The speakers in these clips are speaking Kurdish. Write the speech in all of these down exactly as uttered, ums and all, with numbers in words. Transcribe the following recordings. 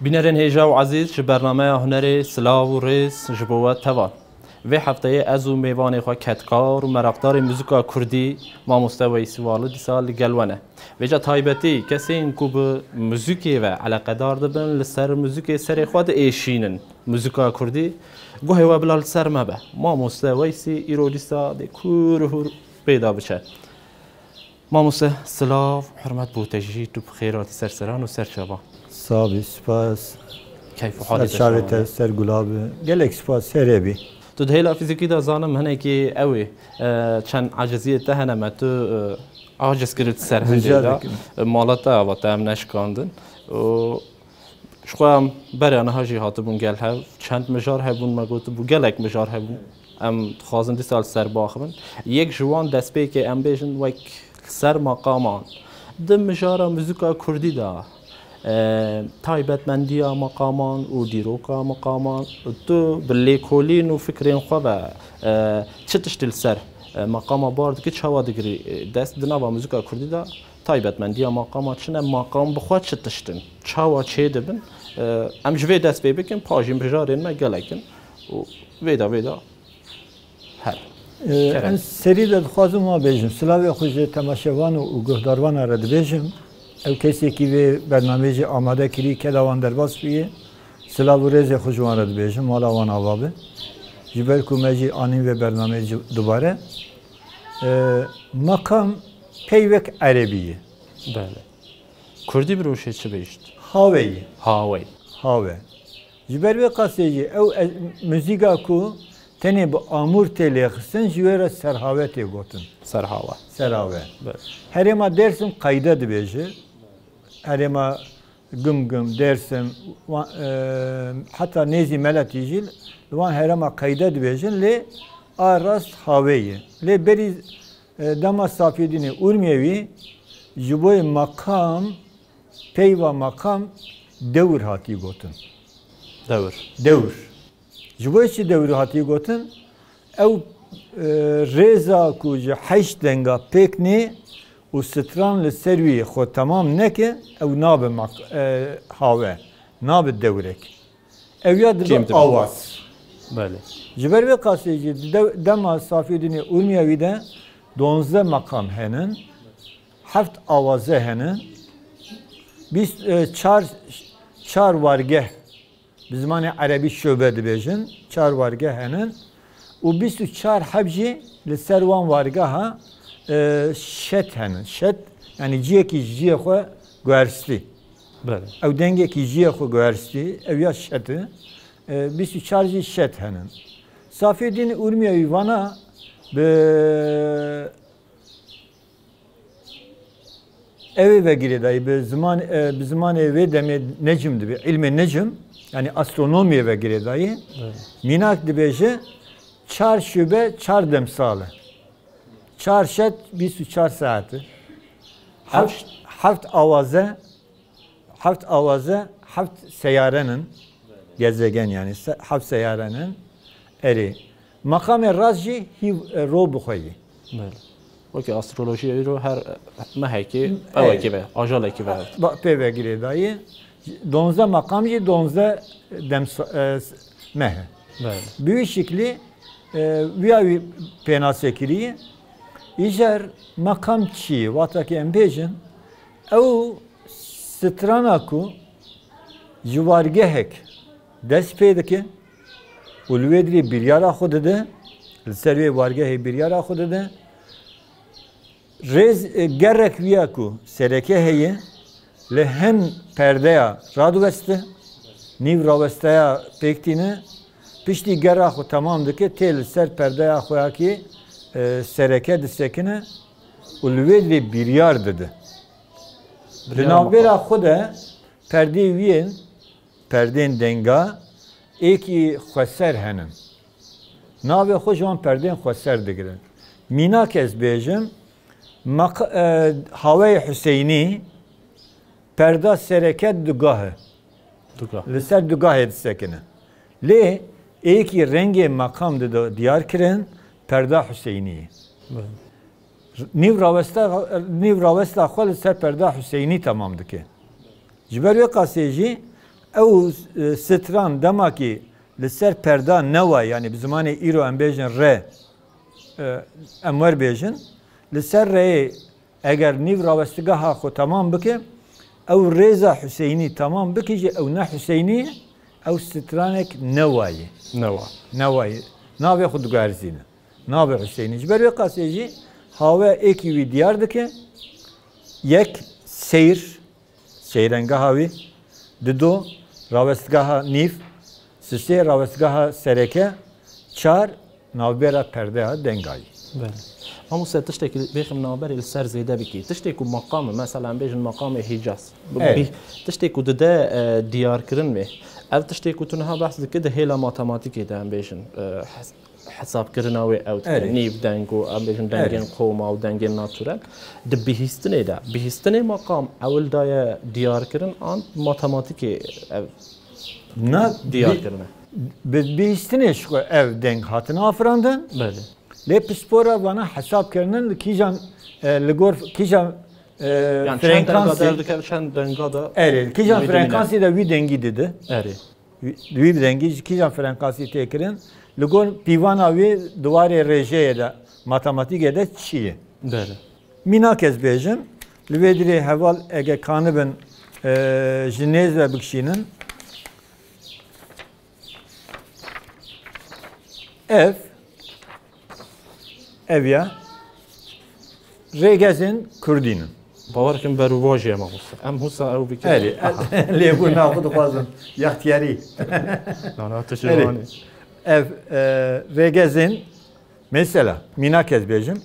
Bînerên hêja û ezîz, ji bernameya hunerê silav û rêz ji bo we tevan. Vê hefteyê ez û mêvanê xwe kedkar û meraqdarê muzîka kurdî, mamoste Weysî Varli dîsa li gel we ne. Vêca taybetî kesên ku bi muzîkê ve eleqedar dibin, li ser muzîkê serê xwe diêşînin. Muzîka kurdî guhê we bila li ser me be. Mamoste Weysî îro dîsa dê kûr û hûr pê de biçe. Mamoste, silav, hurmet bo te jî, tu bi xêr hatî ser seran û ser çavan. Sax bî, spas. Keyf û halê te şavan be. Ser çavê te, ser gula be. Gelek spas, serê bî. Tu di hêla fîzîkî de zanim hinekî ew ê, e, çend aciziyê te hene me, tu, e, aciz kiriye di ser hindê de. Rica dikim. E, mala te ava te em neşikandin. Û Ji xwe em beriya niha jî hatibûn gel hev. Çend mijar hebûn, me gotibû gelek mijar hebûn. Em dixwazin dîsa li ser biaxivin. Yek ji wan destpêkê em bêjin wek li ser maqaman. Di mijara muzîka kurdî de, e, taybetmendiya maqaman û dîroka maqaman, tu bi lêkolîn û fikrên xwe ve, e, çi tiştî li ser, e, maqama bar dikî, çawa digirî, e, dest di nava muzîka kurdî de? Taybetmendiya maqama çi ne? Maqam bi xwe çi tişt in? Çawa çêdibin? E, em ji vê dest pê bikin, pa jî mijarên me gelek in û vêda vêda her. E, Kerem. Em serî de dixwazim wan bêjim. Silavê xwe ji temaşevan û guhdarvana re dibêjim. Ew kesekî vê bernameyê jî amade kirî, keda wan derbas bûye. Silav û rêzê xwe ji wan re dibêjim. Mala wan ava be. Ji ber ku me jî anîn vê bernameyê ji dubare. E, maqam pey wek erebî ye. Belê. Kurdî bi rûşê çi bêjt? Hawe ye. Hawe. Hawe. Ji ber vê qasê jî ew e-, muzîka ku tenê bi amûr tê lêxistin, ji wê re serhawe tê gotin. Serhawe. Serhawe. Belê. Herêma Dêrsim qeyde dibêje. Herêma Gumgum, Dêrsim, wan, e, heta nêzî Meletî jî li wan herêma qeyde dibêjin, lê a rast Hawe ye. Lê berî, e, dema Safîdînê Urmiyewî ji bo yê maqam, peyva maqam dewir hatî gotin. Dewir. Dewir. Ji bo çi dewir hatî gotin? Ew, e, rêza ku ji heşt denga pêk nê û stran li ser wî xwe temam neke, ew nabe maq-, e, hawe, nabe dewrek. Ew ya dibe awaz. Belê. Ji ber vê qasê jî di dew-, dema Safîdînê Urmiyewî de donzdeh meqam henin, heft awaze henin, bîst, e, çar, çar wargeh Bi zimanê erebî şube dibêjin, çar wargeh henin û bîst û çar heb jî li ser wan wargeha, e, şet henin. Şet, yanî ciyekî ji ciyê xwe guheristî. Belê. Ew dengekî ji ciyê xwe guheristî, ew ya şet e. E, bîst û çar jî şet henin. Safîdîn Urmiyewî vana bi Ew ê ve girêdayî, bi ziman, e, bi zimanê wê demê necm dibe, îlmê necm, yanî astronomiyê ve girêdayî. Evet. Mînak dibêje, çar şube, çar demsal e. Çar şet, bîst û çar saet e. Heft, heft awaze, heft awaze, heft seyarenin. Gezegen, yanî se-, heft seyarenin. Erê. Meqamê rast jî hîv, e, ro bi xwe yî. Belê. Wekî astrolojiyê îro her mehekî, e, ewekî ve, ajalekî ve. Ba-, pê ve girêdayî. Donzdeh meqam jî donzdeh dems-, e, s-, meh e. Belê. Bi wî şiklî, e, viya wî pênase kirî. Îcar meqam çi ye? Wexta ke em bêjin, ew strana ku ji wargehek dest pê dike û li wê dirê biryara xwe dide, li ser wê wargehê biryara xwe dide. Rêz, e, gerek wiya ku sereke heye, li hin perdeya radiweste, nîv rawesteya pêk tîne, piştî gera xwe temam dike, tê li ser perdeya xwe ya kê, e, sereke disekine û li wê dirê biryar dide. Li navbera xwe de perdê wî yên, perdên denga êkî xweser henin. Navê xwe ji wan perdên xweser digirin. Mînak ez bêjim, maq-, e, Haweyê Huseynî perda sereke dugah e. Dugah. Li ser dugahê disekine. Lê êkî rengê meqam dide diyar kirin, perda Huseynî ye. Belê. Nîv rawesta, nîv rawesta xwe li ser perda Huseynî temam dike. Ji ber wê qasê jî Ew, e, stran dema ki li ser perda newa, yani bi zimanê îro em bêjin re, e, em wer bêjin, li ser reyê eger nîv rawestigeha xwe temam bike, ew rêza Huseynî temam bike jî ew ne Huseynî ye, ew stranek newa ye. Newa. Newa ye. Navê xwe diguerzîne. Navê Huseynî. Ji ber wê qasê jî hawe êkî wî diyar dike. Yek seyr, seyrengeha wî. Dido rawestgeha nîv. Sisê rawestgeha sereke. Çar navbera perdeya dengayî. Belê. Mamoste, tiştekî bêxim navberê li ser zêde bikî. Tiştê ku maqam e, mesela em bêjin maqamê Hîcaz. Evet. Bî-, tiştê ku dide, e, diyarkirin wê. Ev tiştê ku tu niha behs dikî di hêla matematîkê de em bêjin, e, hes-, hesabkirina wê ew dike. Erê. Nîv deng û em bêjin dengên Erê. qoma û dengên naturel. Di bihîstinê de, bihîstinê maqam ewil daye diyarkirin an matematîkê ev Na, diyar bi-, kirine? Bi bihîstinê ji xwe ev deng hatin afirandin. Belê. Lê pispora vana hesab kirinin li kîjan, e, li gor kîjan, e, Yani çend denga frekansê derdikeve, çend denga da Erê, kîjan wî dimîne. frekansê de wî dengî didi. Erê. Wî, wî dengî ji kîjan frekansî tê kirin. Li gor pîvana wî di warê rêjeyê de, matematîkê de çi ye? Belê. Mînak ez bêjim, li vê dirê heval ege kanibin, e, ji nêz ve bikişînin. Ev, ev ya, rêgezên kurdî ne. Bawer kim berûvajî ye mamoste. Em husa ew bikin. Erê, lêbûrna xwe dixwazim. Yaxtiyarî. Na, na, tu Erê. şivanî. Ev, e, rêgezên, mesela, mînak ez bêjim.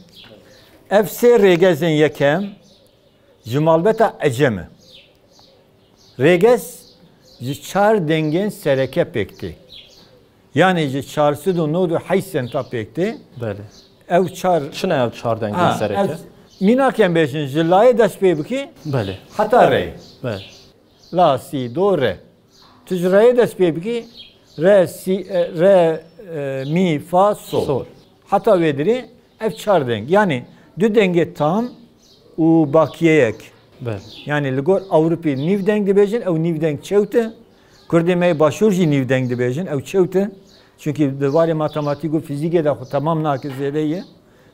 Ev sê rêgezên yekem ji malbeta Ecem e. Rêgez ji çar dengên sereke pêk tê. Yani ji çar sed û nod û heşt senta pêk tê. Belê. Ev çar Çi ne ev çar dengên Ha, sereke? ev, mînak em bêjin, ji layê dest pê bikî, Belê. heta rê. Belê. La, si, do, re. Tu ji reyê dest pê bikî, re, si, e, re, e, mi, fa, sol. Sol. Heta wê dirê ev çar deng. Yani du dengê tam û bakiyeyek. Belê. Yani li gor Ewropî nîv deng dibêjin, ew nîv deng çewt e. Kurdê me yê Başûr jî nîv deng dibêjin, ew çewt e. Çunkî di warê matematîk û fîzîkê de xwe temam nake zêde ye.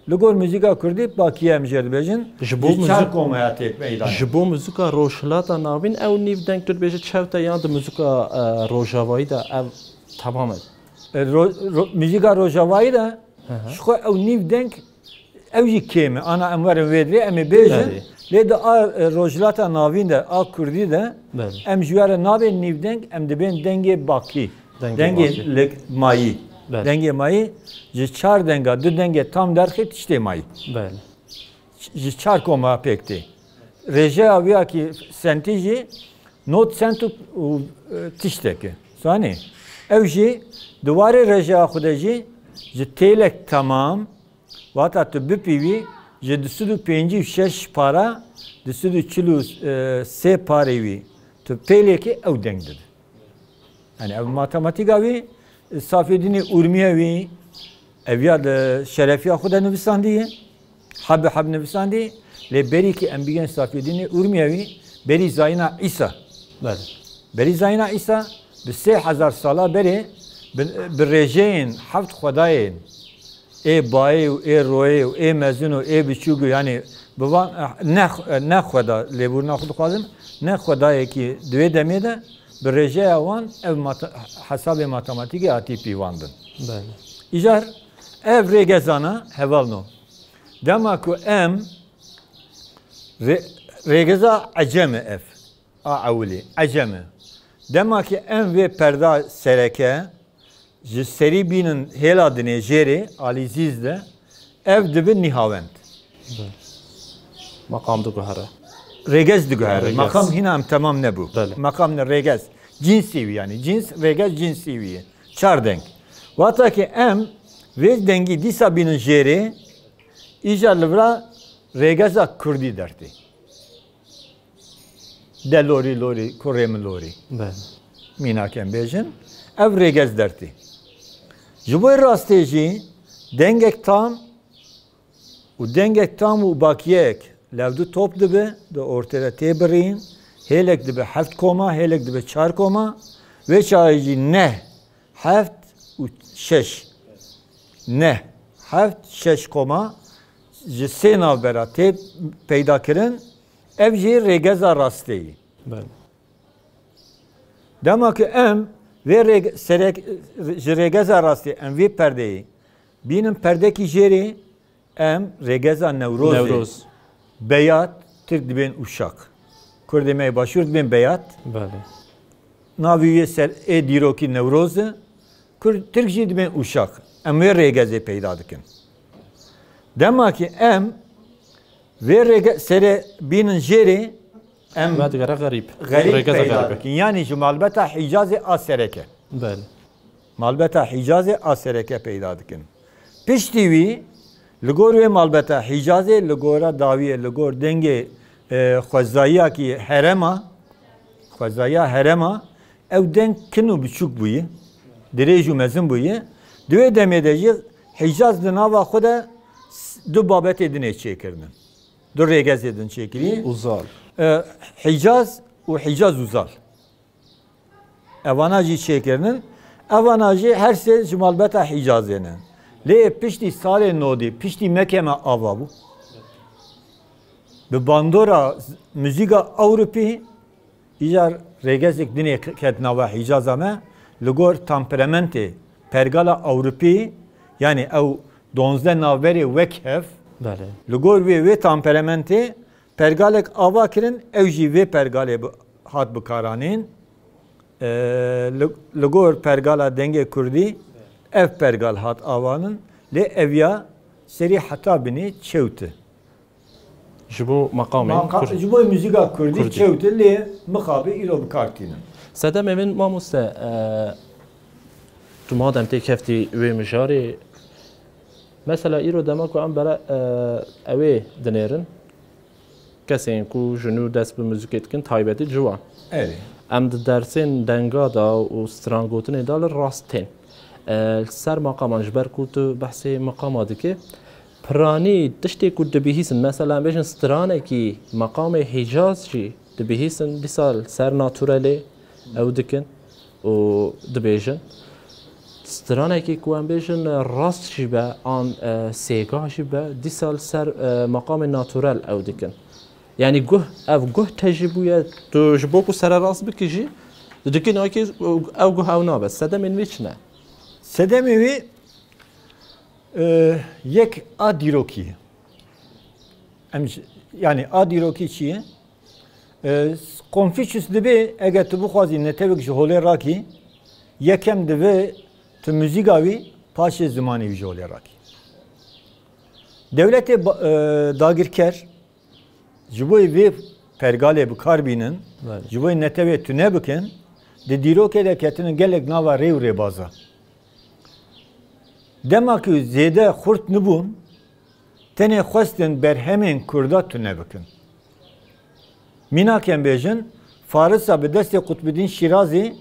Li gor muzîka kurdî bakiye em jê dibêjin. Ji bo Ji çar muzik-, komaya tê meydana. Ji bo muzika Rojhilata Navîn ew nîv deng tu dibêjî çewt e, yan di muzika, e, Rojavayî de ev temam e? E, ro-, ro-, muzika Rojavayî de Hı hı. ji xwe ew nîv deng ew jî kêm e. Ana em werin vê dirê em ê bêjin. Belê. Lê di a, e, Rojhilata Navîn de, a kurdî de Belê. em ji we re nabên nîv deng, em dibên dengê bakî. Dengê Dengê bakî. lik mayî. Belê. Dengê mayî ji çar denga du dengê tam derxî tiştê mayî. Belê. Ji çar koma pêk tê. Rêjeya wîya kî sentî jî nod sent û, û, e, tiştek e. Zanî? Ew jî di warê rêjeya xwe de jî ji têlek temam, wata tu bipîvî ji du sed û pêncî û şeş para, du sed û çil û sê parê wî tu pêlekî ew deng dide. Yani ev matematîka wî, Safedînê Urmiye wî, ev ya di Şerefiya xwe de nivîsandiye, heb bi heb nivîsandiye, lê berî ki em bigên Safedînê Urmiye wî, berî zayîna Îsa. Belê. Berî zayîna Îsa, bi sê hezar sala berê, bi, bi rêjeyên heft xwedayên, ê bayê û ê royê û ê mezin û ê biçûk û, yani, bi van, ne, ne xweda, lêbûrina xwe dixwazim, ne xwedayekî di wê demê de, bi rêjeya wan ev mate-, hesabê matematîkê hatî pîvandin. Belê. Îcar ev rêgezana hevalno. Dema ku em rê-, rêgeza Ecem e ev. A ewilî, Ecem e. Dema ki em vê perda sereke ji serî bînin hêla dinê jêrê, alî zîz de, ev dibi nîhavend. Belê. Maqam diguhere. Rêgez diguhere. Rêgez. Maqam hîna em temam nebû. Belê. Maqam ne rêgez. Cinsî wî yani. Cins, rêgez cinsî wî ye. Çar deng. Wata ki em vê dengî dîsa bînin jêrê, îcar li vira rêgeza kurdî dertê. De lorî lorî, kurê min lorî. Belê. Mînak em bêjin, ev rêgez dertê. Ji bo rastê jî dengek tam û dengek tam û bakiyeyek lewdû top dibe, di ortê de tê birîn, Hêlek dibe heft koma, hêlek dibe çar koma. Vê çaxê jî neh, heft û şeş. Neh, heft, şeş koma ji sê navbera tê peyda kirin. Ev jî rêgeza rastê ye. Belê. Dema ku em vê rêge-, serek-, ji rêgeza rastê em vê perdeyê bînin perdekî jêrê, em rêgeza Newrozê, Newroz. Beyat, Tirk dibên Uşak. Kurdê me yê Başûr dibên Beyat. Belê. Navê wê ser ê dîrokî Newroz e. Kurd, Tirk jî dibên Uşak. Em wê rêgezê peyda dikin. Dema ki em vê rêge-, serê bînin jêrê, em Me digere xerîb. Xerîb Rêgeza peyda xerîb. Dikin. Yanî ji malbeta Hîcazê a sereke. Belê. Malbeta Hîcazê a sereke peyda dikin. Piştî wî, li gor wê malbeta Hîcazê, li gora dawiyê, li gor dengê, e, xwezayiyakî herema, xwezayiya herema, ew deng kin û biçûk bûyî, dirêj û mezin bûyî. Di wê demê de jî Hîcaz di nava xwe de s-, du babetê din ê çêkirinin. Du rêgezê din çêkirî. Uzal. E, Hîcaz û Hîcaz Uzal. Evana jî çêkirinin. Evana jî her sê ji malbeta Hîcazê ne. Lê piştî salê nodî, piştî mekeme ava bû. Bi bandora z-, muzîka Ewropî, îcar rêgezek dinê k-, ket nava Hîcaza me, li gor temperamentê pergala Ewropî, yanî ew donzdeh navberê wek hev, Belê. Li gor wê, wê temperamentê pergalek ava kirin, ew jî vê pergalê bi-, hat bikaranîn. E, li, li gor pergala dengê kurdî ev pergal hat avanin, lê ev ya serî heta binê çewt e. Ji bo maqamên Maqa-, Kurd. Ji bo muzîka kurdî Kurdî. Çewt e, lê mixabê îro bi kar tînin. Sedemê min mamoste, e, tu madem tê keftî wê mijarê, mesela îro dema ku em bere, e, ew ê dinêrin, kesên ku ji nû dest bi muzîkê dikin, taybetî ciwan. Erê. Em di dersên denga de û strangotinê de li rast tên. E, li ser maqaman, ji ber ku tu behsê maqama dikê, piranî tiştê ku dibihîsin, mesela em bêjin stranekî maqamê Hîcaz jî dibihîsin, dîsa li ser naturelê ew dikin û dibêjin. Stranekî ku em bêjin rast jî be, an, e, sêga jî be, dîsa li ser, e, meqamê naturel ew dikin. Yanî guh, ev guh te jî bûye, tu ji bo ku sererast bikî jî, tu dikî nakî ew guh ew nabe. Sedemên wê çi ne? Sedemê wê, e, yek a dîrokî ye. Em ji, yanî a dîrokî çi ye? E, Confucius dibê, eger tu bixwazî netewek ji holê rakî, yekem divê tu muzîka wî, paşê zimanê wî ji holê rakî. Dewletê ba-, e, dagirker ji bo vê pergalê bi kar bînin, Belê. Ji bo netewê tune bikin, di dîrokê de ketinin gelek nava rê û rêbaza. Dema ku zêde xurt nibûn, tenê xwestin berhemên Kurda tune bikin. Mînak em bêjin, Farisa bi destê Qutbidîn Şîrazî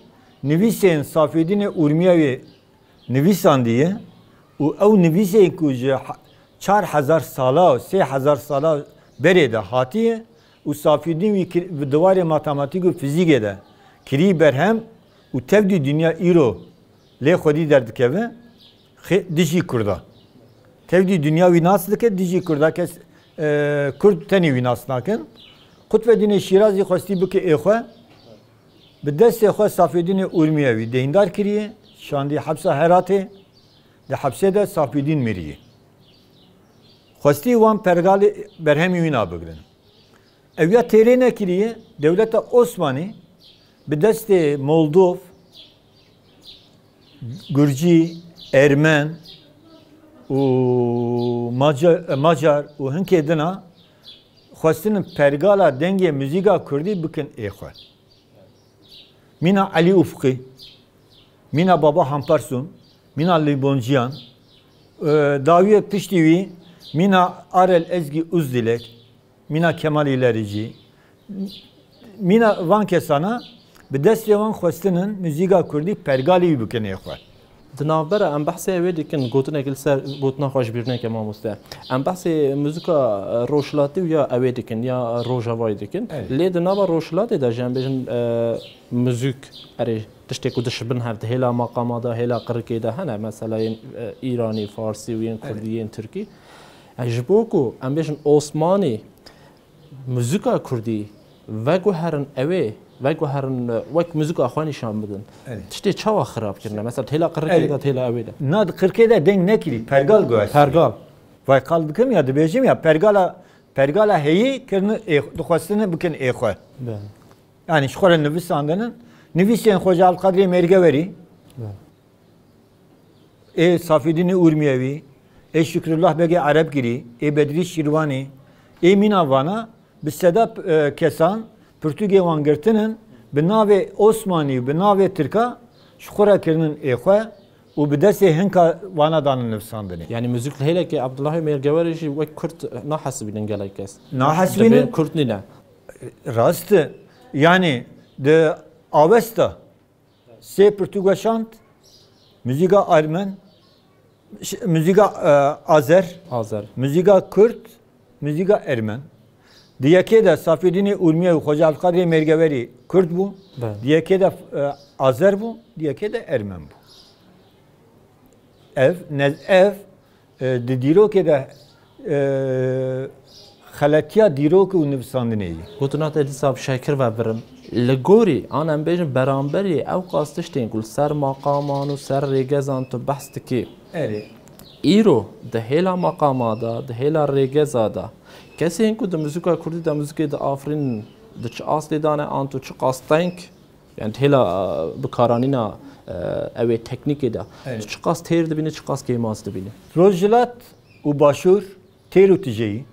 nivîsên Safîdînê Urmiyewî nivîsandiye û ew nivîsên ku ji ha-, çar hezar sala û sê hezar sala berê de hatiye û Safîdîn wî kir-, bi diwarê matematîk û fizîkê de kirî berhem û tevdî dinya îro lê xwedî derdikeve, xê-, dijî Kurda. Tevdî dinya wî nas dike, dijî Kurda kes, e, Kurd tenê wî nas nakin. Qutbedînê Şîrazî xwestî bike ê xwe, bi destê xwe Safîdînê Urmiyewî deynedar kiriye, şandî hepsa Heratê, di hepsê de Safîdîn miriye. Xwestî wan pergalê berhemî wîna bigrin. Ew ya têrê nekiriye, dewleta Osmanî bi destê Moldov, Gurcî, Ermen û Maca-, Macar û hinkê dina xwestinin pergala dengê muzîka kurdî bikin ê xwe. Mîna Elî Ufqî, mîna Baba Hamparsun, mîna Lîbonciyan, e, dawiyê piştî wî mîna Arel Ezgî Uzdilek, mîna Kemal Îlericî, mîna van kesana bi destê wan xwestinin muzîka kurdî pergalî wî bikin ê xwe. Di navbera em behsê ewê dikin, gotinek li ser gotina xwe ji bîr neke mamoste. Em behsê muzika, e, rojhilatî û ya ewê dikin, ya rojavayê dikin. Evet. Lê di nava rojhilatê de jî em bêjin, e, muzîk, erê, tiştê ku dişibin hev di hêla maqama de, hêla qirikê de hene, mesela yên, e, îranî, farsî û yên kurdî, Evet. yên tirkî. E, ji bo ku em bêjin osmanî, muzika kurdî veguherin ewê, veguherin, e, wek muzika xwe nîşan bidin. Erê. Tiştê çawa xirab kirine? Mesela têla qirikê Erê. de, têla ewê de. Na di qirikê de deng nekirî, pergal guhestî. Pergal. Vay qal dikim ya, dibêjim ya, pergala, pergala heyî kirin ê, dixwestine bikin ê xwe. Be. Yani ji xwe re nivisandinin. Nivîsên Xoca Abdulkadirê Mêrgewerî. Be. Ê Safîdînê Urmiyewî, ê Şikrullah Begê Erebgirî, ê Bedrî Şîrwanî, ê mîna vana bi seda, e, kesan pirtûkê wan girtinin, bi navê Osmanî û bi navê Tirka ji xwe re kirinin ê xwe û bi destê hinka vana danin nivîsandinê. Yani muzîk li hêlekê Abdullahê Mêrgewerê jî wek kurd nahesibînin gelek kes. Nahesibînin. Dibên kurd nîne. Rast e. Yani di Avesta sê pirtûk weşand, muzîka armen, ş-, muzîka, e, azer, Azer. muzîka kurd, muzîka ermen. Di yekê de Safîdînê Urmiye û Xoca Abdulkadirê Mêrgewerî kurd bû, Be. di yekê de, e, azer bû, di yekê de ermen bû. Ev, ne, ev, e, di dîrokê de, e, xeletiya dîrok û nivîsandinê ye. Gotina te dîsa bi şekir ve birim. Li gorî, an em bêjin beramberî ew qas tiştên ku li ser maqaman û ser rêgezan tu behs dikî. Erê. Îro di hêla maqama de, di hêla rêgeza de, kesên ku di muzîka kurdî de muzîkê diafirînin, di çi astê de ne, an tu çi qas teng, yani hêla, e, bikaranîna, e, ew ê teknîkê de, Evet. tu çi qas têr dibînî, çi qas kêmas dibînî? Rojhilat û Başûr têr û tije yî.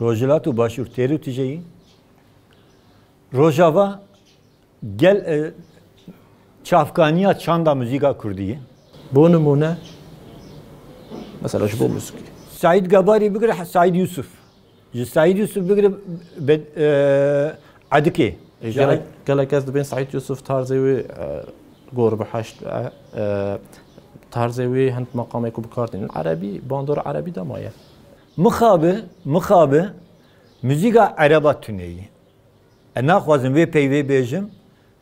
Rojhilat û Başûr têr û tije yî. Rojava gel, e, çavkaniya çanda muzîka kurdî ye. Bo nimûne, mesela ji bo muzîkê. Saîd Gebarî bigire, Saîd Yusuf. Ji Saîd Yusuf bigire be-, e, Edikê. E, Ji gelek, Ed- gelek kes dibên Saîd Yusuf tarzê wê, e, gor bi heşt, e, e, tarzê wê hin meqamê ku bi kar tînin. Erebî, bandor erebî de maye. Mixabi, mixabi, muzîka ereba tune ye. Ez naxwazim vê peyvê bêjim,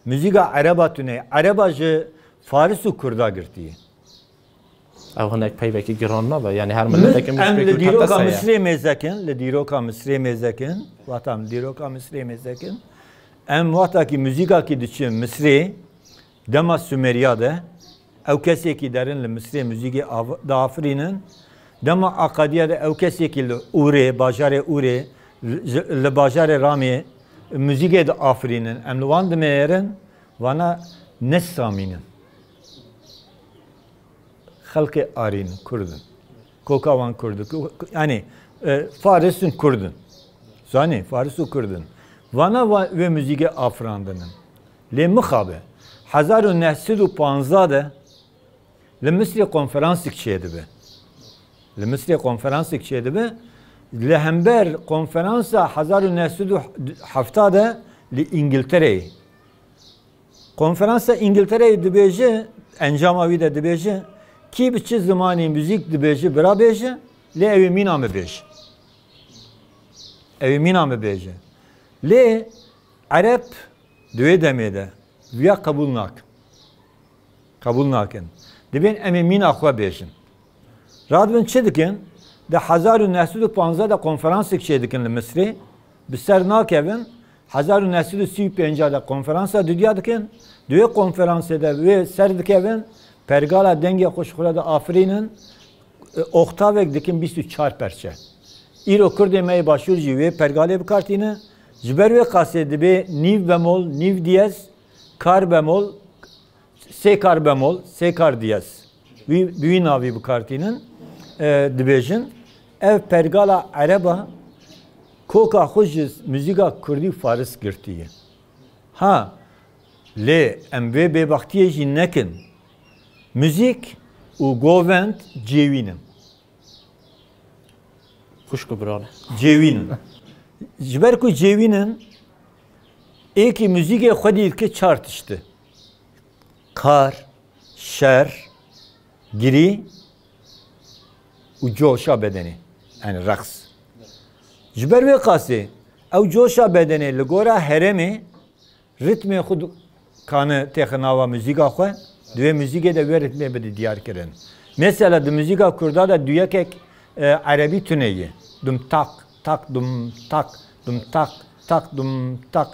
muzîka ereba tune ye. Ereba ji Faris û Kurda girtiye. Ew hinek peyvekî giran nabe. Yani her Mis-, miletekî em muzîkê li ku dîroka tepese ye. Misrê mêzekin, li dîroka Misrê mêzekin, wexta em dîroka Misrê mêzekin, em wextakî muzîkakî diçin Misrê, dema Sumeriya de, ew kesekî derin li Misrê muzîkê av-, diafirînin, dema Akadiya de ew kesekî li Urê, bajarê Urê, li, li bajarê Ramê muzîkê diafirînin. Em li wan dinêrin, vana ne Samî ne. Xelkê Arîn, Kurd in. Koka wan Kurd in. Ku-, ku-, yanî, e, Faris in, Kurd in. Zanî, Faris û Kurd in. Vana va-, vê muzîkê afirandin in. Lê mixabe, hezar û neh sed û panzdeh de li Misrê konferansik çêdibe. Li Misrê konferansik çêdibe. Li hember konferansa hezar û neh sed û hevdeh de li Îngiltereyê. Konferansa Îngiltereyê dibêje, encama wî de dibêje, kî bi çi zimanî muzîk dibêje, bira bêje, lê ew ê mîna min bêje. Ew ê mîna min bêje. Lê Ereb di wê demê de viya qebûl nakin. Qebûl nakin. Dibên em ê mîna xwe bêjin. Radibin çi dikin? Di hezar û neh sed û panzdeh de konferansek çêdikin li Misrê. Bi ser nakevin. Hezar û neh sed û sî û pênc de konferansa dudya dikin. Di wê konferansê de wê ser dikevin. Pergala dengê xwe ji xwe re diafirînin. E, oktavek dikin bîst û çar perçe. Îro Kurdê me yê Başûr jî wê pergalê bi kar tîne. Ji ber wê qasê dibê nîv bemol, nîv diyez, kar bemol, sê kar bemol, sê kar diyez. Wî, bi wî navî bi kar tînin, e, dibêjin. Ev pergala ereba koka xwe ji muzîka kurdî û faris girtiye. Ha, lê em vê bêbextiyê jî nekin. Muzîk û govend cêwîn in. Xwişk û birane. Cêwîn in. Ji ber ku cêwîn in, êkî muzîkê xwedî dike çar tişt e. Kar, şer, girî û coşa bedenê. Yani reqs. Ji ber wê qasê ew coşa bedenê li gora herêmê ritmê xwe du-, kane têxe nava muzîka xwe, di wê muzîkê de wê ritmê bide diyar kirin. Mesela di muzîka kurda de duyekek, e, erebî tune ye. Dum tak, tak, dum tak, dum tak, tak, dum tak.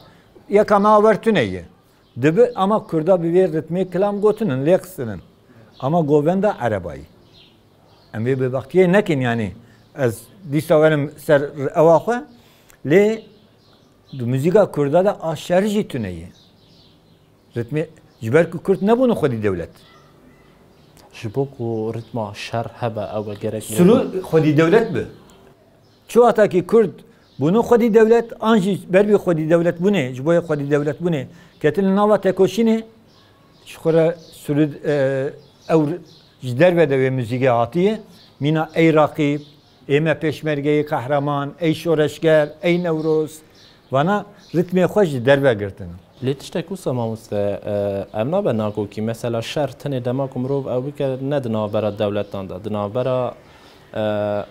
Yeka me awer tune ye. Dibi ama kurda bi vê ritmê kilam gotinin, lê xistinin. Ama govenda erebayî. Em vê bêbextiyê nekin, yanî ez dîsa werim ser ewa xwe, lê di muzîka kurda de a şer jî tune ye. Ritmê, ji ber ku kurd nebûne xwedî dewlet. Ji bo ku ritma şer hebe, ew e gerek Sulu xwedî dewlet bi. Çi wexta ki kurd bûne xwedî dewlet, an jî ber vî xwedî dewlet bûnê, ji bo yê xwedî dewlet bûnê, ketine nava tekoşînê, ji xwe re sulu, e, ew ji derve de wê muzîkê hatiye, mîna ey raqîb, ê me pêşmergeyê qehreman, ey şoreşger, ey Newroz, vana ritmê xwe ji derve girtin. Lê tiştek wisa mamoste, e, ev nabe nakokî. Mesela şer tenê dema ku mirov ew bike ne di navbera dewletan de, di navbera, e,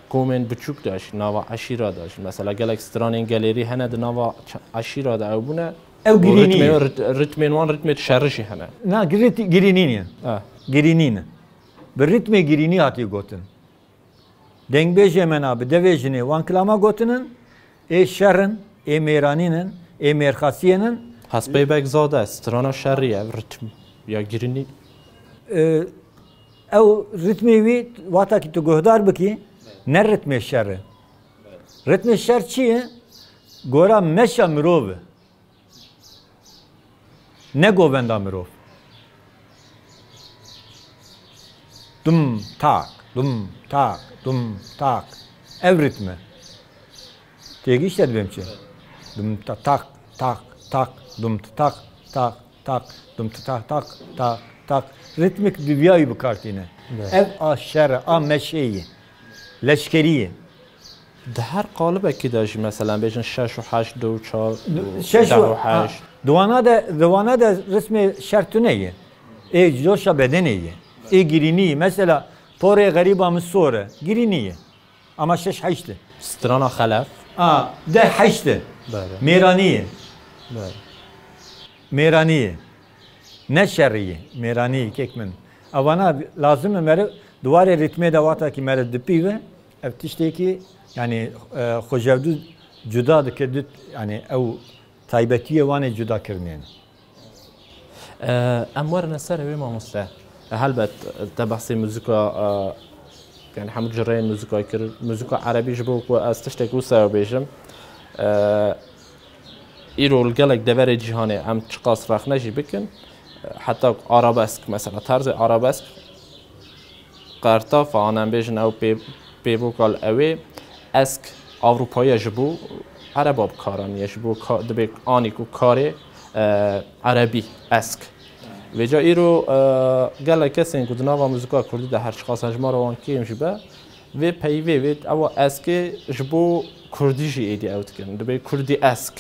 komên biçûk de jî, nava eşîra de jî. Mesela gelek stranên gelêrî hene di nava ç-, eşîra de ew bûne. Ew Û girînî ritmê, ye. rit-, ritmên wan ritmê şerî jî hene. Na, girî-, girînî ne. Eh. Girînî ne. Bi ritmê girînî hatiye gotin. Dengbêjê me na bi devê jinê wan kilama gotinin, ê şer in, ê mêranîn in, ê mêrxasiyên in. Hespê Beg Zade, strana şerî ye, ev ritm ya girînî. E, ew ritmê wî, wata ki tu guhdar bikî, ne ritmê şer e. Ritmê şer çi ye? Gora meşa mirov e. Ne govenda mirov. Dum tak, dum tak, dum tak. Ev ritme. Têgihişte dibêm çi? Dum ta tak, tak, tak, dum ta tak, tak, tak, dum ta tak, tak, tak, tak. Ritmik duviyayî bi kar tîne. Evet. Ev a şer e, a meşeyî. Leşkerî ye. Di her qalibekî de jî, meselen, bêjin şeş û heşt, du û çar, Şeş deh û û heşt. Di wana de, di wana de ritmê şer tune ye. Ê coşa bedenê ye. Ê girînî ye. Mesela, porê xerîba min sor e. Girînî ye. Ama şeş heşt e. Strana xelef. A, deh heşt e. Bere. Mêranî ye. Bere. Mêranî ye. Ne şerî ye. Mêranî ye kek min. Evana lazim e meriv di warê ritmê de wata ki meriv dipîve, ev tiştekî, yani, e, xwe ji ev du cuda dike, du, yani, ew taybetiyê wan ê cuda kirinê ne. E, em werine ser wê mamoste. E, helbet, te behsê muzika, e, yani hemû cireyên muzika kir. Muzika erebî ji bo ku ez tiştek wisa bêjim. E, îro li gelek deverê cîhanê em çiqas rexne jî bikin, e, heta arabesk, mesela tarzê arabesk, Qertafa, an em bêjin ew pê-, pêvoka li ewê, esk Ewropayî ye, ji bo Ereba bi kar aniye, ji bo ka-, dibê anî ku karê, e, Erebî, esk. Vêca îro, e, gelek kesên ku di nava muzika kurdî de her çiqas hejmara wan kêm jî be, vê peyvê, vê ewa eskê ji bo kurdî jî êdî ew dikin. Dibê kurdî esk.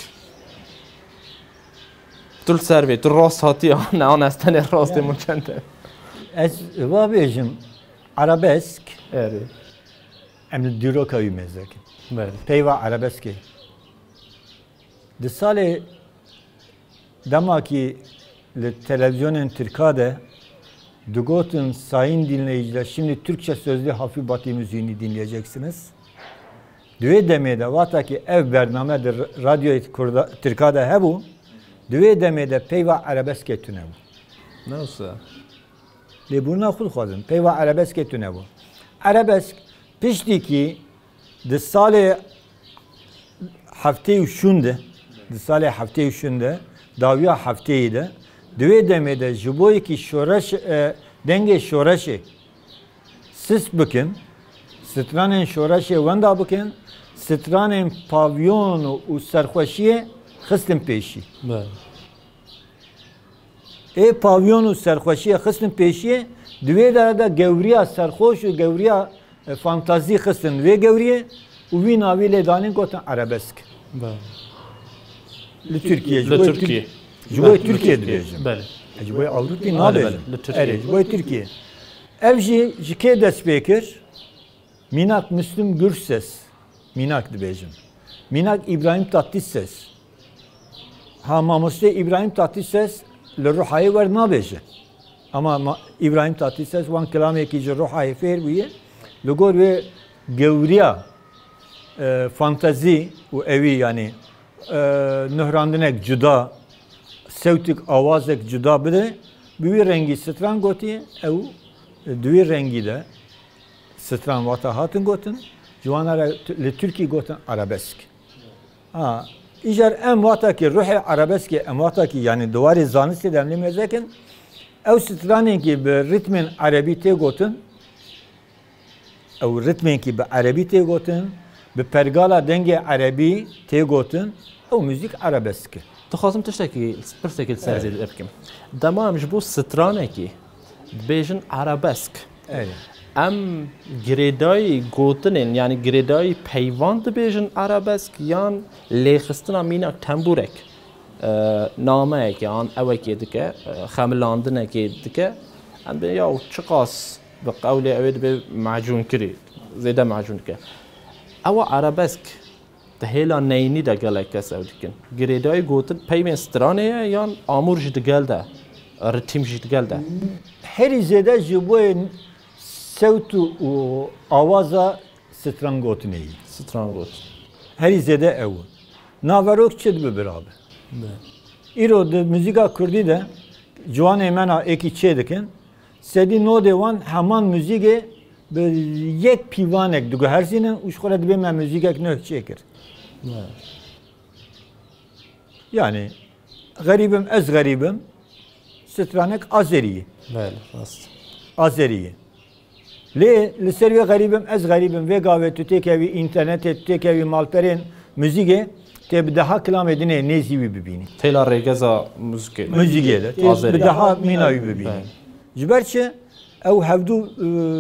Tu li ser vê, tu rast hatî an, an ez tenê rastê min çend e. Ez va bêjim, arabesk. Erê. Em li dîroka wî mêze kin. Belê. Peyva arabeskê. Di salê dema ki li televîzyonên Tirka de digotin, "Sayın dinleyiciler, şimdi Türkçe sözlü hafif batı müziğini dinleyeceksiniz." Di wê demê de, wata ki ev bername di radyoyê Kurda, Tirka de hebû, di wê demê de peyva erebeskê tune bû. Ne wisa? Lêbûrina xwe dixwazin, peyva erebeskê tune bû. Erebesk piştî ki di salê heftê û şûn de, di salê heftê û şûn de, dawiya hefteyê de, di wê demê de ji bo yekî şoreş, e, dengê şoreşê sist bikin, stranên şoreşê wenda bikin, stranên pavyon û serxweşiyê xistin pêşî. Belê. Ê pavyon û serxweşiyê xistin pêşiyê, di wê de de gewriya serxweş û gewriya, e, fantazî xistin vê gewriyê û wî navî lê danîn gotin erebesk. Belê. Li Tirkiye, ji Li bo Tirkiye. Tirk-, Ji bo Belê. Tirkiye dibêjim. Belê. E, ji bo Ewropî Belê, nabêjim. Belê. Li Tirkiye. Erê, ji bo Tirkiye. Ev jî ji kê dest pê kir? Mînak Müslüm Gürses. Mînak dibêjim. Mînak İbrahim Tatlıses. Ha, mamoste İbrahim Tatlıses li Ruhayê wer nabêje. Ama ma-, İbrahim Tatlıses wan kilamekî ji Ruhayê fêr bûye. Li gor wê gewriya, e, fantezî û ewî, yanî, e, nuhrandinek cuda, sewtik, awazek cuda bide, bi wî rengî stran gotiye, ew di wî rengî de stran wata hatin gotin, ji wan re t-, li Tirkî gotin arabesk. Ha, îcar em wata ki ruhê arabeskê, em wata ki, yanî, di warê zanistê de em lê mêzekin, ew stranên ki bi ritmên erebî tê gotin, ew ritmên ki bi erebî tê gotin, bi pergala dengê erebî tê gotin, ew muzîk arabesk e. Dixwazim tiştekî, pirsekî li ser Evet. zêde bikim. Dema em ji bo stranekî dibêjin arabesk, Erê. Em girêdayî gotinên, yanî girêdayî peyvan dibêjin arabesk yan lêxistina mînak tembûrek, e, nameyekê an ewekê dike, e, xemilandinekê dike. Em dê ya çiqas bi qewlê ew ê dibe macûnkirî, zêde macûn dike. Ewa arabesk Di hêla neyînî de gelek kes ew dikin. Girêdayî gotin peywên stranê ye yan amûr jî di gel de, ritîm jî di gel de? Herî zêde ji bo sewt û awaza stran gotinê ye. Stran got. Herî zêde ew. Naverok çi dibe bira be? Be. Îro di muzîka kurdî de ciwanê me na êkî çê dikin. Sedî nodê wan heman muzîkê bi yek pîvanek diguherzînin û ji xwe re dibê me muzîkek nû çêkir. Evet. Yani, xerîbim, ez xerîbim, stranek Azerî ye. Belê, rast. Azerî ye. Lê li ser wê xerîbim, ez xerîbim, vê gavê tu têkevî înternetê, tu têkevî malperên muzîkê, tê bi deha kilamê dinê nêzî wî bibînî. Têla rêgeza muzîkê de. Muzîkê de. Tê Azerî. Bi deha mîna wî bibînî. Belê. Ji ber çi? Ew hevdû,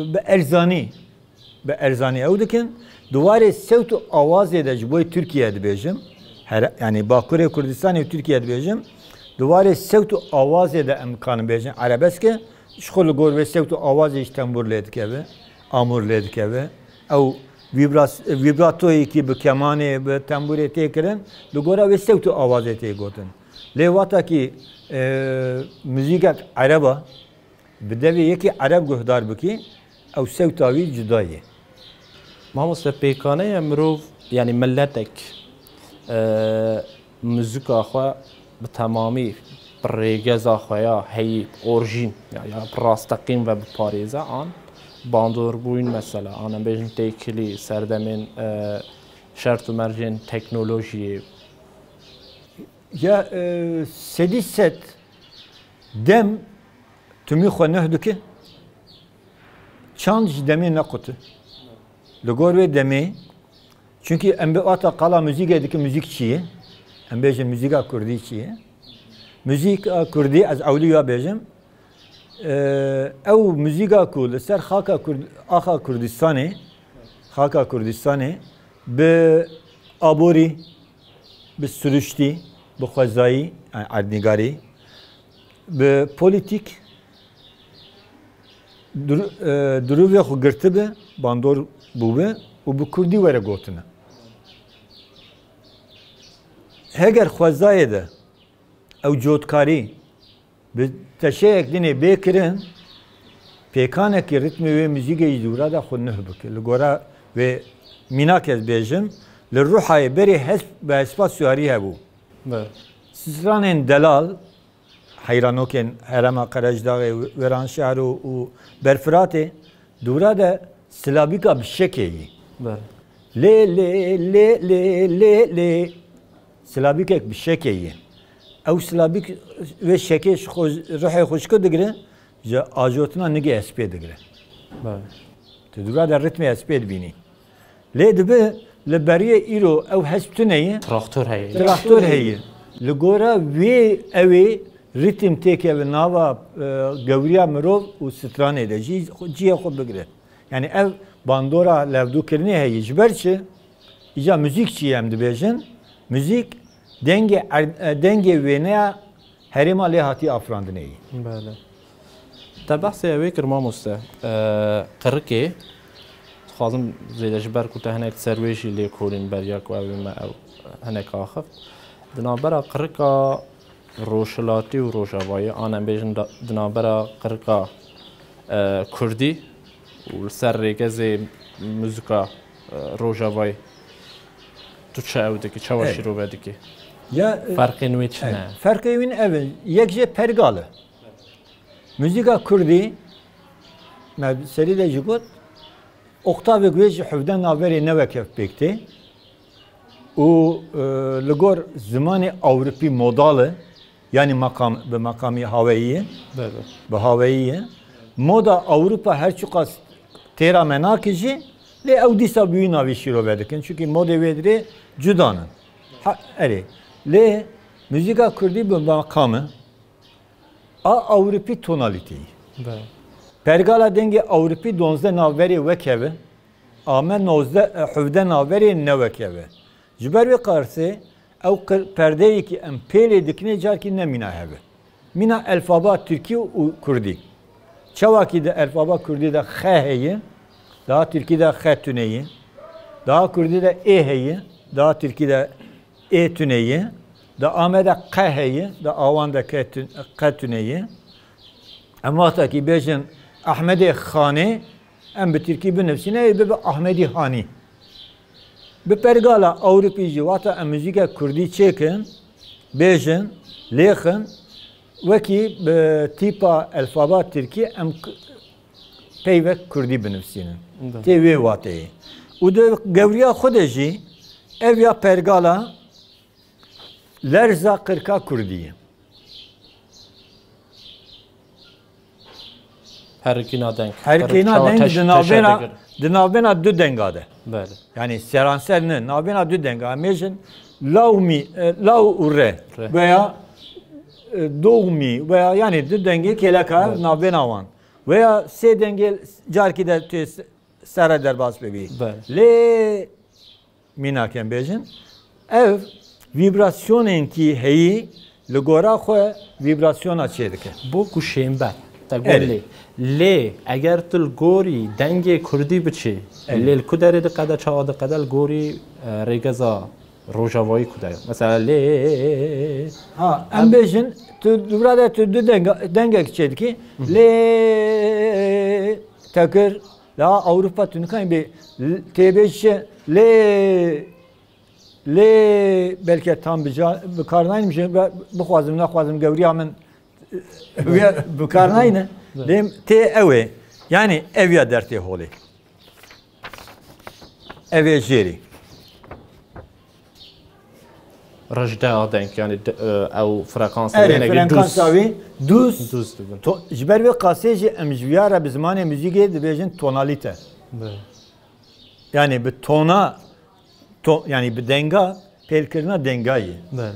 e, bi erzanî, bi erzanî ew dikin. Di warê sewt û awazê de ji bo Tirkiye dibêjim. Her, yani Bakurê Kurdistanê û Tirkiye dibêjim. Di warê sewt û awazê de em kanin bêjin erebesk e. Ji xwe li gor vê sewt û awazê ji tembûr lê dikeve, amûr lê dikeve. Ew vîbras-, vîbratoyekî bi kemanê, bi tembûrê tê kirin, li gora wê sewt û awazê tê gotin. Lê wata kî, e, muzîkek ereb e, bi devê yekî ereb guhdar bikî, ew sewta wî cuda ye. Mamoste, pêkane ye mirov, yanî miletek, e, muzika xwe bi temamî, bi rêgeza xwe ya heyî, orjîn, ya, ya bi rasteqîn ve biparêze an bandorbûn mesela, an em bêjin têkilî serdemên, e, şert û mercên teknolojiyê? Ya, e, sedî sed dem timî xwe nuh dike, çand ji demê nequte. Li gor wê demê, çunkî em bi ata qala muzîkê dikin, muzîk çi ye? Em bêjin muzîka kurdî çi ye? Muzîka kurdî, ez ewlî ya bêjim, e, ew muzîka ku li ser xaka Kurd-, axa Kurdistanê, xaka Kurdistanê bi aborî, bi siruştî, bi xwezayî, yani erdnîgarî, bi polîtîk, dir-, e, dirûvê xwe girtibe, bandor bûbe û bi kurdî were gotine. Heger xwezayê de ew cotkarî bi teşeyek dinê bê kirin, pêkanekî ritmê wê muzîkê jî dûra de xwe nuh bike. Li gora wê mînak ez bêjim, li Ruhayê berê hesp, bi hespa Suarî hebû. Be. Stranên delal, heyranokên herêma Qerejdaxê, Wêranşehro û Berfiratê, dûra de silabîka bi şekê yî. Be. Lê, lê, lê, lê, lê, lê. Silabîkek bi şekê yî. Ew silabîk wê şekê ji xwe, ruhê xwe ji ku digire, ji ajotina nigê hespê digire. Belê. Tu dûra de ritmê hespê dibînî. Lê dibe li beriyê îro ew hesp tune ye. Traktor heye. Traktor heye. Li gora wê ew ê ritm têkeve nava, e, gewriya mirov û stranê de. Cî-, cihê xwe bigire. Yani ev bandora levdûkirinê heye. Ji ber çi? Îca muzîk çi ye em dibêjin? Muzîk dengê er-, e, dengê wêneya herêma lê hatî afirandinê yî. Bele. Te behsê ewê kir mamoste. Ee, Qirikê, dixwazim zêde ji ber ku te hinek ser wê jî lê kolîn beriya ku ew ê me ew hinek axift. Di navbera Qirika Rojhilatî û Rojavayê, an em bêjin da- di navbera Qirika, e, Kurdî û li ser rêgezê muzika, e, Rojavayê, tu çi ew dikî, çawa Evet. şîrove dikî? Ya, e, Ferqên wê çi ne? Ferqê wîn ev in. Yek jê pergal e. Muzîka kurdî, me serî de jî got, oktavek wê ji hevde navberê ne wek ev pêk tê. Û, e, li gor zimanê ewropî modal e, yanî maqam, bi maqamî haweyî ye, Bebe. bi haweyî ye. Moda Ewropa her çiqas têra me nake jî, lê ew dîsa bi wî navî şîrove dikin. Çunkî modê wê dirê cuda ne. Ha, erê. Lê muzîka kurdî bi maqam e. A Ewropî tonalîteyî. Be. Pergala dengê Ewropî donzdeh navberê wek ev e. A me nozdeh, e, hevde navberê ne wek ev e. Ji ber wê qarsê ew qir- perdeyekî em pêlê dikinê carkî ne mîna hev e. Mîna elfaba tirkî û kurdî. Çawakî di elfaba kurdî de xe heye, daha tirkî de xe tune ye, daha kurdî de ê heye, daha tirkî de ê tune ye, di a me de qe heye, di a wan de ke tun- qe tune ye. Em wextekî bêjin Ehmedê Xanê, em bi tirkî binivîsîne, ê bibe Ahmedî Hanî. Bi pergala Ewropî jî wata em muzîkek kurdî çêkin, bêjin, lêxin, wekî bi tîpa elfaba tirkî em k- peyvek kurdî binivîsînin. Be. Tê wê wateyê. Û di gewriya xwe de jî ev ya pergala lerza qirka kurdî ye. Herikîna deng. Herikîna deng di navbêna, di navbêna du denga de. Belê. Yanî seranser ne, navbêna du denga. Em bêjin law mî, e, law û re. Re. Veya, e, dow mî, veya yanî du dengê kêleka navbêna wan. Veya sê dengê carkî de tu s- sere derbas bibî. Belê. Lê mînak em bêjin, ev vîbrasyonên kî heyî li gora xwe vîbrasyona çêdike. Bo ku şênber, te got Erê. lê. Lê eger tu li gorî dengê kurdî biçî, Erê. lê li ku derê diqede, çawa diqede, li gorî, e, rêgeza rojavayî ku de ye. Mesela lê. Ha, em bêjin, tu dubra de tu du denga- dengek çêdikî. Lê tekir, la Ewropa tu nikanî bê, l- tê bê şi, lê, lê belke tam bi ca- bi kar naynim, ji be- bixwazim, nexwazim, gewriya min bi kar nayne. Lê tê ew ê. Yanî ev ya dertê holê. Ev ê jêrî. Rejde a deng, yanî d- e, ew frekansa Erê, hinek frekansa dûz. wî dûz. Dûz dibin. To- Ji ber vê qasê jî em ji viya re bi zimanê muzîkê dibêjin tonalîte. Be. Yanî bi tona, to- yanî bi denga, pêlkirina denga yê. Be.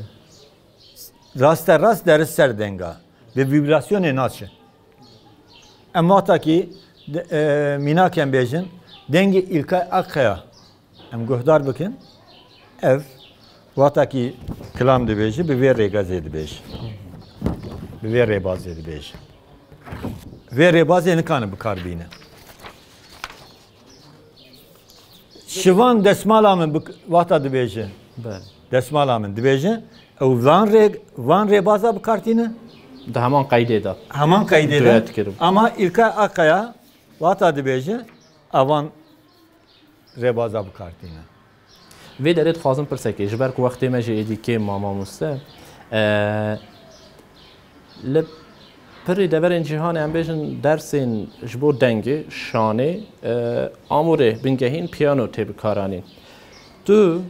Raste rast deri ser denga. Bi vîbrasyonê naçe. Em wextakî de- e, mînak em bêjin, dengê Îlkay Akkaya em guhdar bikin. Ev wextakî kilam dibêje, bi vê rêgezê dibêje. Bi vê rêbazê dibêje. Vê rêbazê nikane bi kar bîne. Şivan desmala min bi wexta dibêje. Belê. Desmala min dibêje. Ew van rê, van rêbaza bi kar tîne? Di heman qeydê de. Heman qeydê de. Duet kirim. Ama Îlkay Akkaya wata dibêje, evan rêbaza bi kar tîne. Vê derê dixwazim pirsekê, ji ber ku wextê me jî êdî kêm ma mamoste. Ee, li pirî deverên cîhanê em bêjin dersên ji bo dengê, şanê, e, amûrê bingehîn piyano tê bikaranîn. Tu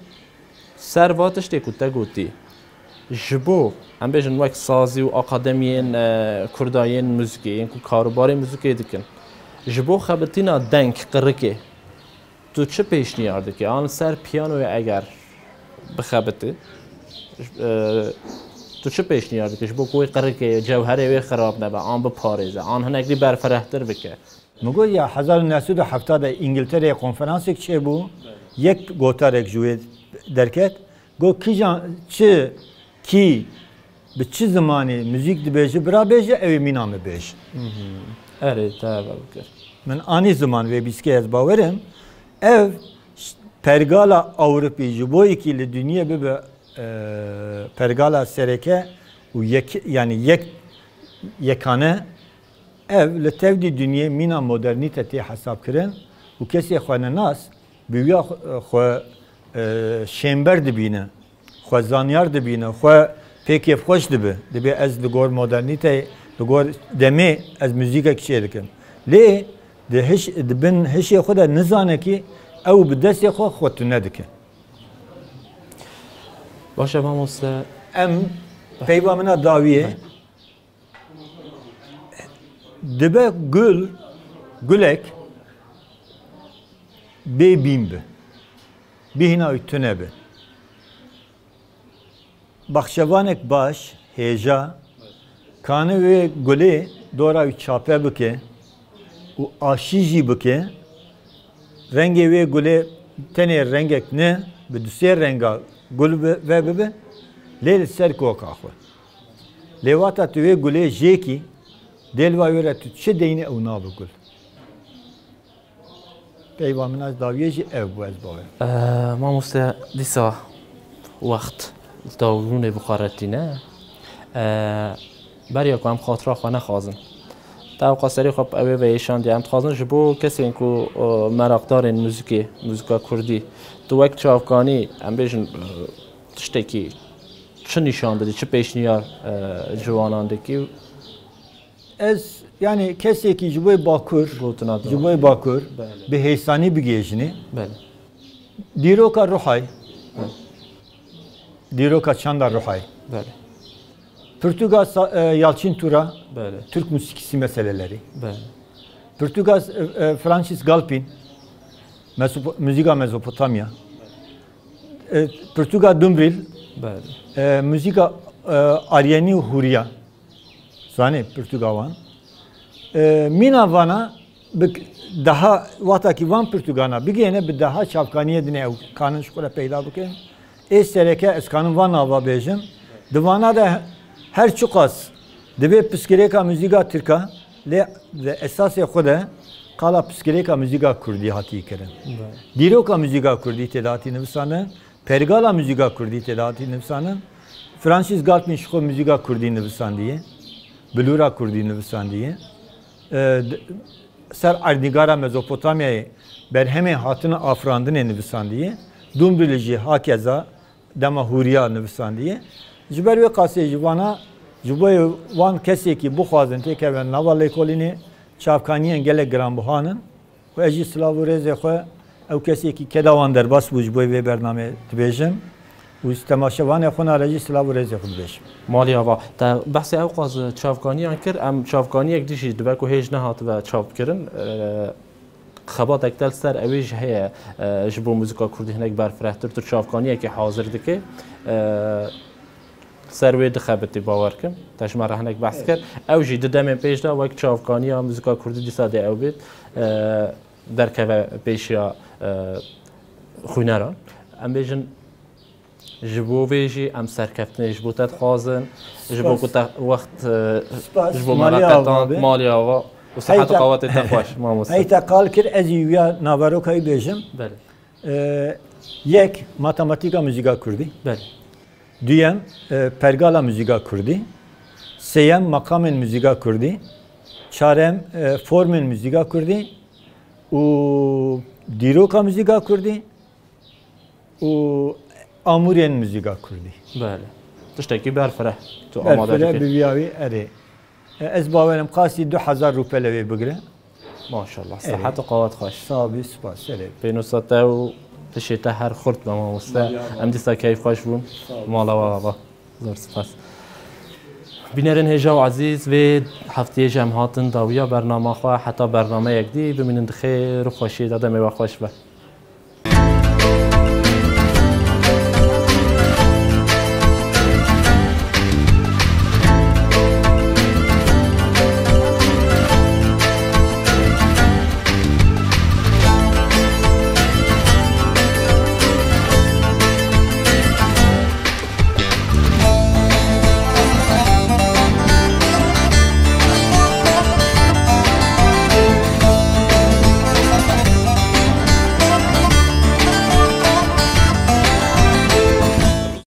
ser va tiştê ku te gotî, ji bo, em bêjin, wek sazî û akademiyên, e, kurda yên muzikê, yên ku karûbarê muzikê dikin, ji bo xebitîna deng, qirikê, tu çi pêşniyar dikî? An li ser piyanoyê eger bixebitî, e, tu çi pêşniyar dikî? Ji bo ku wê qirikê, cewherê wê xirab nebe, an biparêze, an hinek dî berfirehtir bike. Min got ya hezar û neh sed û hefta de Îngiltereyê konferansek çêbû, yek gotarek ji wê derket, got kîjan çi kî bi çi zimanî muzîk dibêje, bira bêje, ew ê mîna min bêje. Erê, te ev bikir. Min anî ziman vê bîskê, ez bawerim. Ev ş- pergala Ewropî ji bo yekî li dinyê bibe, e, pergala sereke û yek, yani yek, yekane, ev li tevdî dinyê mîna modernîte tê hesabkirin û kesê xwenenas bi wiya xwe, xwe, e, şênber dibîne, xwe zanyar dibîne, xwe pê kêfxweş dibe. Dibê ez li gor modernîteyê, li gor demê ez muzîkek çê dikim. Lê di hiş, di bin hişê xwe de nizane kî ew bi destê xwe xwe tune dike. Baş e mamoste. Em peyva min a dawiyê dibe gul, gulek bê bîn bi. Bîhna wî tune bi. Baxçevanek baş, hêja, kane wê gulê dora wî çape bike û aşî jî bike, rengê wê gulê tenê rengek ne, bi du sê renga gul ve bibe, lê li ser koka xwe. Lê wata tu wê gulê jêkî, dê li va wê re tu çi deynî ew nabe gul. Peyva min ez dawiyê jî ev bû, ez bawer. Mamoste, dîsa wext dawrûnê bi xwe re tîne. Beriya ku em xatira xwe nexwazin. Te ewqa serê xwe bi ewê ve êşandiye. Em dixwazin ji bo kesên ku meraqdarên muzîkê, muzîka kurdî, tu wek çavkanî, em bêjin, tiştekî çi nîşan didî, çi pêşniyar ji wanan dikî? Ez, yani kesekî ji bo Bakur, Gotina ji bo Bakur, bi hêsanî bigihêjinê. Belê. Dîroka Ruhay. Belê. Dîroka çanda Ruhay. Belê. Pirtûka Sa- e, Yalçın Tura, Belê. Türk musikisi meseleleri. Belê. Pirtûka e, e, Francis Galpin, Mesopo- Müzika Mezopotamya. E, Pirtûka Dumbril, Belê. E, Müzika e, Aryeni Huriya. Zanî pirtûka wan. E, mîna vana bi daha wextakî van pirtûkana bigihêne bi daha çavkaniyê dinê ew kanin ji xwe re peyda bikin. Ê sereke ez kanin van nava bêjim. Di vana de her çiqas divê piskirêka muzîka tirka lê di esasê xwe de qala piskirêka muzîka kurdî hatî kirin. Dîroka muzîka kurdî tê de hatî nivisandin. Pergala muzîka kurdî tê de hatî nivisanin. Francis Galpin ji xwe muzîka kurdî nivisandiye. Bilûra kurdî nivisandiye. E, d- ser erdnîgara Mezopotamyayê berhemên hatine afirandinê nivisandiye. Dumbrîlî jî hakeza dema hûriya nivisandiye. Ji ber wê qasê ji vana, ji bo wan kesekî bixwazin têkevin nava lêkolînê, çavkaniyên gelek giranbuhan in. Û ez jî silav û rêzê xwe ew kesekî keda wan derbas bû ji bo vê bernamê dibêjim û temaşevanê xwe na re jî silav û rêzê xwe dibêjim. Malî ava, te behsê ewqas çavkaniyan kir, em çavkaniyek dî jî dibe ku hêj nehatibe çapkirin. E, xebatek te li ser ewê jî heye, e, ji bo muzîka kurdî hinek berfirehtir tu çavkaniyekê hazir dike. E, Ser wê dixebitî, bawer kim. Te ji me re hinek behs kir. Ew jî di demên pêş de wek çavkaniya muzîka kurdî dîsa dê ew bêt, e, derkeve pêşiya, e, xwîneran. Em bêjin, ji bo vê jî em serkeftinê ji bo te dixwazin, ji bo ku te wext, e, ji bo me re qetand, malî ava û sihet û qawetê te xweş, mamoste. Hey te qal kir, ez jî wiya naveroka wî bêjim. Belê. E, yek, matematîka muzîka kurdî. Belê. Duyem, e, pergala muzîka kurdî. Sêyem, maqamên muzîka kurdî. Çarem, e, formên muzîka kurdî û dîroka muzîka kurdî û amûrên muzîka kurdî. Belê. Tiştekî berfireh tu amade dikî. Berfireh bi viya wî erê. E, ez bawerim qasî du hezar rûpele wê bigire. Maşallah. Sihet û qawet xweş. Sağ bî, spas. Serê. Pênûsa te û pişê te her xurt be mamoste. Em dîsa keyf xweş bûn. Mala we ava. Zor spas. Bînerên hêja û ezîz, vê heftiyê jî em hatin dawiya bernama xwe. Heta bernameyek dî bimînin di xêr û xweşiyê de, demê we xweş be.